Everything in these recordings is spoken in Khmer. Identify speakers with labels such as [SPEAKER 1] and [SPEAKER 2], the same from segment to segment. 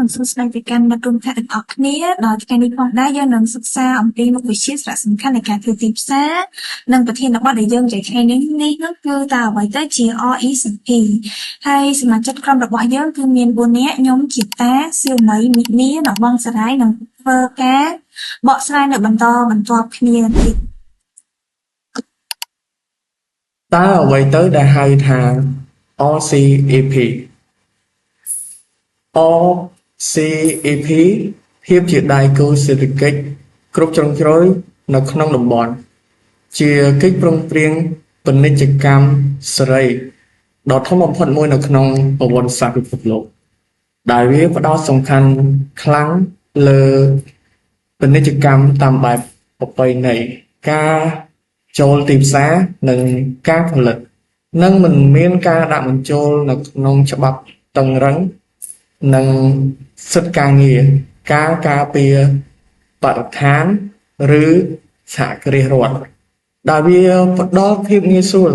[SPEAKER 1] និងសួស្តីទៅកាន់មិត្តរួមថ្នាក់ទាំងអស់គ្នាដល់ថ្ងៃនេះផងដែរយើងនឹងសិក្សាអំពីមុខវិជ្ជាសារៈសំខាន់នៃការធ្វើទីផ្សារនិងប្រធានបទដែលយើងនិយាយថ្ងៃនេះនេះនោះគឺតើអ្វីទៅជា RECP ហើយសមាជិកក្រុមរបស់យើងគឺមាន4នាក់ខ្ញុំជាតាសៀវមីមិនីនិងបងសរាយនឹងធ្វើការបកស្រាយនៅបន្តបន្ទាប់គ្នាទៀត
[SPEAKER 2] តើអ្វីទៅដែលហៅថា RCEP RCEP ភាពជាដៃគូសេដ្ឋកិច្ចគ្រប់ជ្រុងជ្រោយនៅក្នុងតំបន់ ជាកិច្ចព្រមព្រៀងពាណិជ្ជកម្មសេរីដ៏ធំបំផុតមួយនៅក្នុងប្រវត្តិសាស្ត្រពិភពលោក ដែលវាផ្ដោតសំខាន់ខ្លាំងលើពាណិជ្ជកម្មតាមបែបប្រពៃណីការចូលទីផ្សារនិងការផលិត និងមិនមានការដាក់បញ្ចូលនៅក្នុងច្បាប់តឹងរឹងនិងសិទ្ធិការងារការការពារបរិស្ថានឬសហគ្រាសរដ្ឋដែលវាផ្ដល់ភាពងាយស្រួល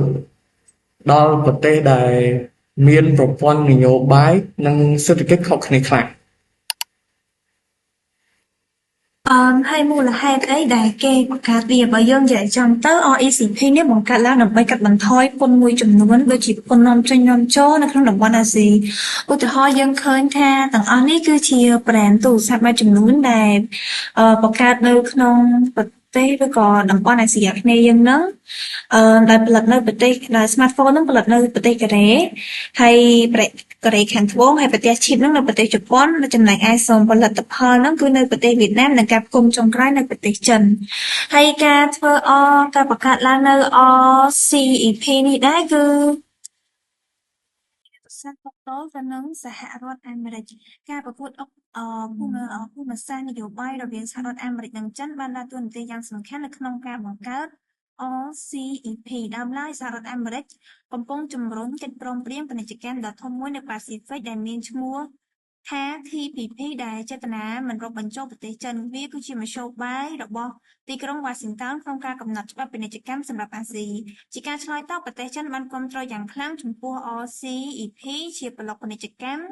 [SPEAKER 2] ដល់ប្រទេសដែលមានប្រព័ន្ធនយោបាយនិងសេដ្ឋកិច្ចខុសគ្នាខ្លាំង
[SPEAKER 1] អឺហើយមូលហេតុអីដែលគេបង្កើតវាបើយើងនិយាយចំទៅ RECP នេះបង្កើតឡើងដើម្បីកាត់បន្ថយពន្ធមួយចំនួនដូចជាពន្ធនាំចេញនាំចូលនៅក្នុងតំបន់អាស៊ីឧទាហរណ៍យើងឃើញថាទាំងអស់នេះគឺជា brand ទូរស័ព្ទមួយចំនួនដែលបង្កើតនៅក្នុងប្រទេសឬក៏តំបន់អាស៊ីអាគ្នេយ៍យើងហ្នឹងអឺដែលផលិតនៅប្រទេសដែល smartphone ហ្នឹងផលិតនៅប្រទេសកូរ៉េហើយ កូរ៉េខាងត្បូងហើយប្រទេសឈីបហ្នឹងនៅប្រទេសជប៉ុនចំណែកឯសូមផលិតផលហ្នឹងគឺនៅប្រទេសវៀតណាមនិងការផ្គុំចុងក្រោយនៅប្រទេសចិនហើយការធ្វើអការបង្កើតឡើងនៅ RCEP នេះដែរគឺសាស្ត្រតទៅទៅនឹងសហរដ្ឋអាមេរិកការប្រកួតអុកអភូមិភូមិសាស្ត្រនយោបាយរវាងសហរដ្ឋអាមេរិកនិងចិនបានដើរតួនាទីយ៉ាងសំខាន់នៅក្នុងការបង្កើត RCEP ដើមឡើយសហរដ្ឋអាមេរិកកំពុងជំរុញកិច្ចព្រមព្រៀងពាណិជ្ជកម្មដ៏ធំមួយនៅប៉ាស៊ីហ្វិកដែលមានឈ្មោះថា TPP ដែលចេតនាមិនរាប់បញ្ចូលប្រទេសចិនវាគឺជាមធ្យោបាយរបស់ទីក្រុងវ៉ាស៊ីនតោនក្នុងការកំណត់ច្បាប់ពាណិជ្ជកម្មសម្រាប់អាស៊ីជាការឆ្លើយតបប្រទេសចិនបានគាំទ្រយ៉ាងខ្លាំងចំពោះ RCEP ជាប្លុកពាណិជ្ជកម្ម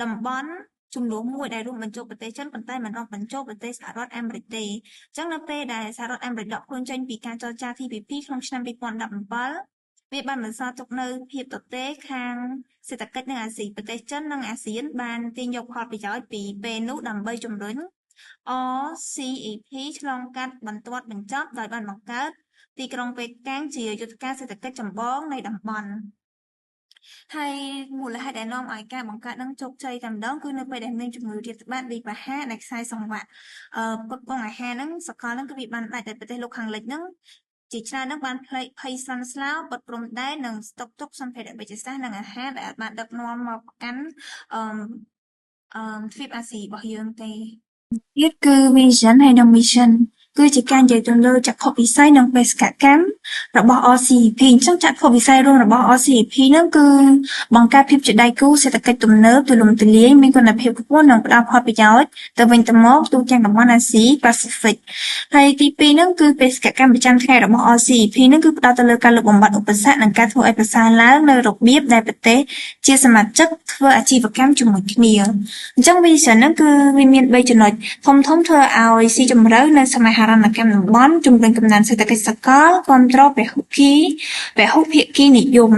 [SPEAKER 1] តំបន់ចំនួនមួយដែលរួមបញ្ចូលប្រទេសចិនប៉ុន្តែមិនរាប់បញ្ចូលប្រទេសសហរដ្ឋអាមេរិកទេអញ្ចឹងនៅពេលដែលសហរដ្ឋអាមេរិកដកខ្លួនចេញពីការចរចា TPP ក្នុងឆ្នាំ2017វាបានបន្សល់ទុកនូវភាពទទេខាងសេដ្ឋកិច្ចនៅអាស៊ីប្រទេសចិននិងអាស៊ានបានទាញយកផលប្រយោជន៍ពីពេលនោះដើម្បីជំរុញ RCEP ឆ្លងកាត់បន្ទាត់បញ្ចប់ដោយបានបង្កើតទីក្រុងប៉េកាំងជាយុទ្ធការសេដ្ឋកិច្ចចម្បងនៃតំបន់ហើយមូលហេតុដែលនាំឲ្យការបង្កើតនឹងជោគជ័យតែម្ដងគឺនៅពេលដែលមានជំងឺរាតត្បាតវិបាហានៃខ្សែសង្វាក់អឺផ្គត់ផ្គង់អាហារហ្នឹងសកលហ្នឹងគឺវាបានដាច់តែប្រទេសលោកខាងលិចហ្នឹងជាច្រើនហ្នឹងបានផ្លេកភ័យស្លន់ស្លោបិទព្រំដែននិងស្តុកទុកសម្ភារៈវេជ្ជសាស្ត្រនិងអាហារដែលអាចបានដឹកនាំមកកាន់អឺអឺទ្វីបអាស៊ីរបស់យើងទេទៀតគឺ vision ហើយនិង mission គឺជាការនិយាយទៅលើចក្ខុវិស័យនិងបេសកកម្មរបស់ RCEP អញ្ចឹងចក្ខុវិស័យរួមរបស់ RCEP ហ្នឹងគឺបង្កើតភាពជាដៃគូសេដ្ឋកិច្ចទំនើបទូលំទូលាយមានគុណភាពខ្ពស់និងផ្ដល់ផលប្រយោជន៍ទៅវិញទៅមកទូទាំងតំបន់អាស៊ីប៉ាស៊ីហ្វិកហើយទី2ហ្នឹងគឺបេសកកម្មប្រចាំថ្ងៃរបស់ RCEP ហ្នឹងគឺផ្ដោតទៅលើការលុបបំបាត់ឧបសគ្គនិងការធ្វើឲ្យប្រសើរឡើងនៅរបៀបដែលប្រទេសជាសមាជិកធ្វើអាជីវកម្មជាមួយគ្នាអញ្ចឹង vision ហ្នឹងគឺវាមាន3ចំណុចធំធំធ្វើឲ្យស៊ីជម្រៅនៅសមាហរណកម្មតំបន់ជំរុញកំណើនសេដ្ឋកិច្ចសកលគាំទ្រពហុគីពហុភាគីនិយម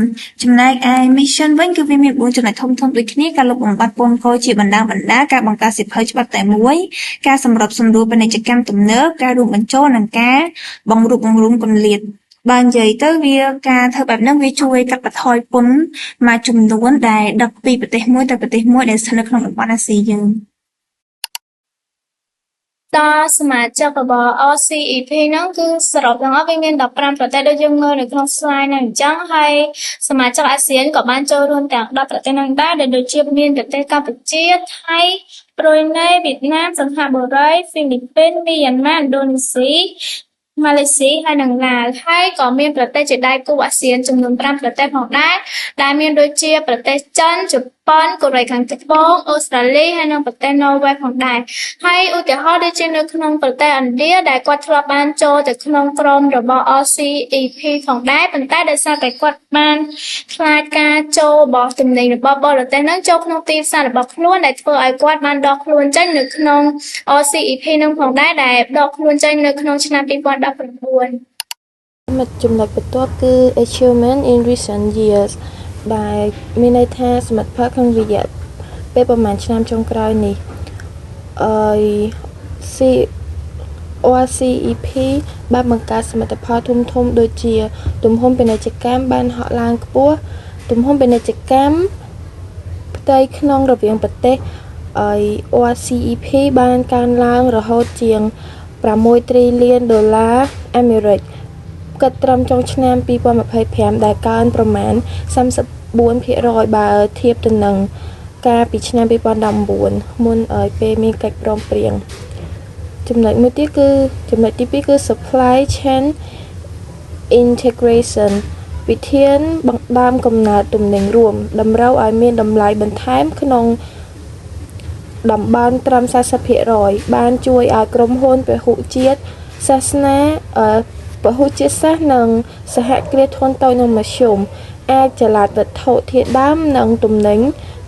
[SPEAKER 1] ចំណែកឯ mission វិញគឺវាមាន4ចំណុចធំៗដូចគ្នាការលុបបំបាត់ពន្ធគយជាបណ្ដាបណ្ដាការបង្កើតសៀវភៅច្បាប់តែមួយការសម្របសម្រួលពាណិជ្ជកម្មទំនើបការរួមបញ្ចូលនិងការបង្រួបបង្រួមគម្លាតបើនិយាយទៅវាការធ្វើបែបហ្នឹងវាជួយកាត់បន្ថយពន្ធមួយចំនួនដែលដឹកពីប្រទេសមួយទៅប្រទេសមួយដែលស្ថិតនៅក្នុងតំបន់អាស៊ីយើង
[SPEAKER 3] ដល់សមាជិករបស់ RCEP ហ្នឹងគឺសរុបទាំងអស់វាមាន15ប្រទេសដូចយើងមើលនៅក្នុង slide ហ្នឹងអញ្ចឹងហើយសមាជិកអាស៊ានក៏បានចូលរួមទាំង10ប្រទេសហ្នឹងដែរដែលដូចជាមានប្រទេសកម្ពុជាថៃប្រុយណេវៀតណាមសិង្ហបុរីហ្វីលីពីនមីយ៉ាន់ម៉ាឥណ្ឌូនេស៊ី ម៉ាឡេស៊ីហើយនិងឡាវហើយក៏មានប្រទេសជាដៃគូអាស៊ានចំនួន5ប្រទេសផងដែរដែលមានដូចជាប្រទេសចិនជប៉ុនកូរ៉េខាងត្បូងអូស្ត្រាលីហើយនិងប្រទេសណ័រវេសផងដែរហើយឧទាហរណ៍ដូចជានៅក្នុងប្រទេសឥណ្ឌាដែលគាត់ធ្លាប់បានចូលទៅក្នុងក្រុមរបស់ RCEP ផងដែរប៉ុន្តែដោយសារតែគាត់បានខ្លាចការចូលរបស់ទំនិញរបស់បរទេសហ្នឹងចូលក្នុងទីផ្សាររបស់ខ្លួនដែលធ្វើឲ្យគាត់បានដកខ្លួនចេញនៅក្នុង RCEP នឹងផងដែរដែលដកខ្លួនចេញនៅក្នុងឆ្នាំ2019
[SPEAKER 4] មកចំណុចបន្ទាប់គឺ achievement in recent years ដែលមានន័យថាសមិទ្ធផលក្នុងរយៈពេលប្រហែលឆ្នាំចុងក្រោយនេះអឺ C RCEP បានបង្កើតសមិទ្ធផលធំៗដូចជា ទំហំពាណិជ្ជកម្មបានហក់ឡើងខ្ពស់ទំហំពាណិជ្ជកម្មផ្ទៃក្នុងរវាងប្រទេស RCEP បានកើនឡើងរហូតជាង6 trillion ដុល្លារអាមេរិកគិតត្រឹមចុងឆ្នាំ2025ដែលកើនប្រមាណ34%បើធៀបទៅនឹងកាលពីឆ្នាំ2019មុនឲ្យពេលមានកិច្ចព្រមព្រៀងចំណុចមួយទៀតគឺចំណុចទី2គឺ supply chain integration វិធានបង្ដើមកំណើតទំនិញរួមតម្រូវឲ្យមានតម្លៃបន្ថែមក្នុងតំបន់ត្រឹម40%បានជួយឲ្យក្រុមហ៊ុនពហុជាតិសាសនាពហុជាតិសាសន៍និងសហគ្រាសធុនតូចនិងមធ្យមអាចចល័តវត្ថុធាតុដើមនិងទំនិញ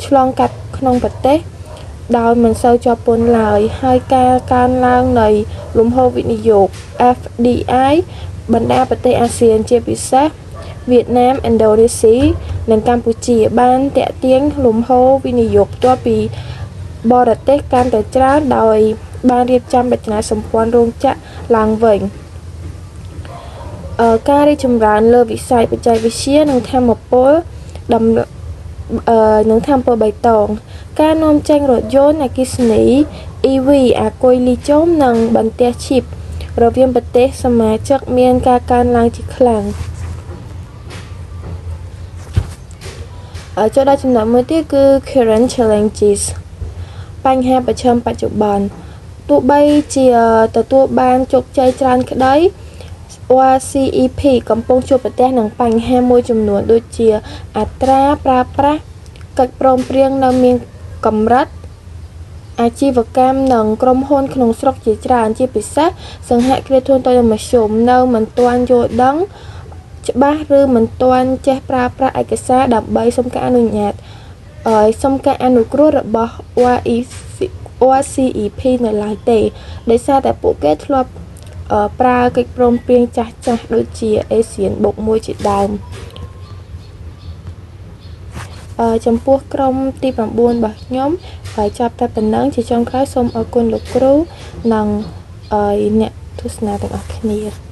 [SPEAKER 4] ឆ្លងកាត់ក្នុងប្រទេសដោយមិនសូវជាប់ពន្ធឡើយហើយការកើនឡើងនៃលំហូរវិនិយោគ FDI បណ្ដាប្រទេសអាស៊ានជាពិសេសវៀតណាមឥណ្ឌូនេស៊ីនិងកម្ពុជាបានទាក់ទាញលំហូរវិនិយោគផ្ទាល់ពីបរទេសកាន់តែច្រើនដោយបានរៀបចំរចនាសម្ព័ន្ធរោងចក្រឡើងវិញការរីកចម្រើនលើវិស័យបច្ចេកវិទ្យានិងថាមពលដំនិងថាមពលបៃតងការនាំចេញរថយន្តអគ្គិសនី EV អាគុយលីយ៉ូមនិងបន្ទះឈីបរវាងប្រទេសសមាជិកមានការកើនឡើងជាខ្លាំងចូលដល់ចំណុចមួយទៀតគឺ current challenges បញ្ហាប្រឈមបច្ចុប្បន្នទោះបីជាទទួលបានជោគជ័យច្រើនក្តី RCEP កំពុងជួបប្រទះនឹងបញ្ហាមួយចំនួនដូចជាអត្រាប្រើប្រាស់កិច្ចព្រមព្រៀងនៅមានកម្រិតអាជីវកម្មនិងក្រុមហ៊ុនក្នុងស្រុកជាច្រើនជាពិសេសសហគ្រាសធុនតូចនិងមធ្យមនៅមិនទាន់យល់ដឹងច្បាស់ឬមិនទាន់ចេះប្រើប្រាស់ឯកសារដើម្បីសុំការអនុញ្ញាតសុំការអនុគ្រោះរបស់ RCEP នៅឡើយទេដោយសារតែពួកគេធ្លាប់ប្រើកិច្ចព្រមព្រៀងចាស់ៗដូចជាអាស៊ានបូក1ជាដើមចំពោះក្រុមទី9របស់ខ្ញុំហើយចាប់តែប៉ុណ្ណឹងជាចុងក្រោយសូមអរគុណលោកគ្រូនិងអ្នកទស្សនាទាំងអស់គ្នា។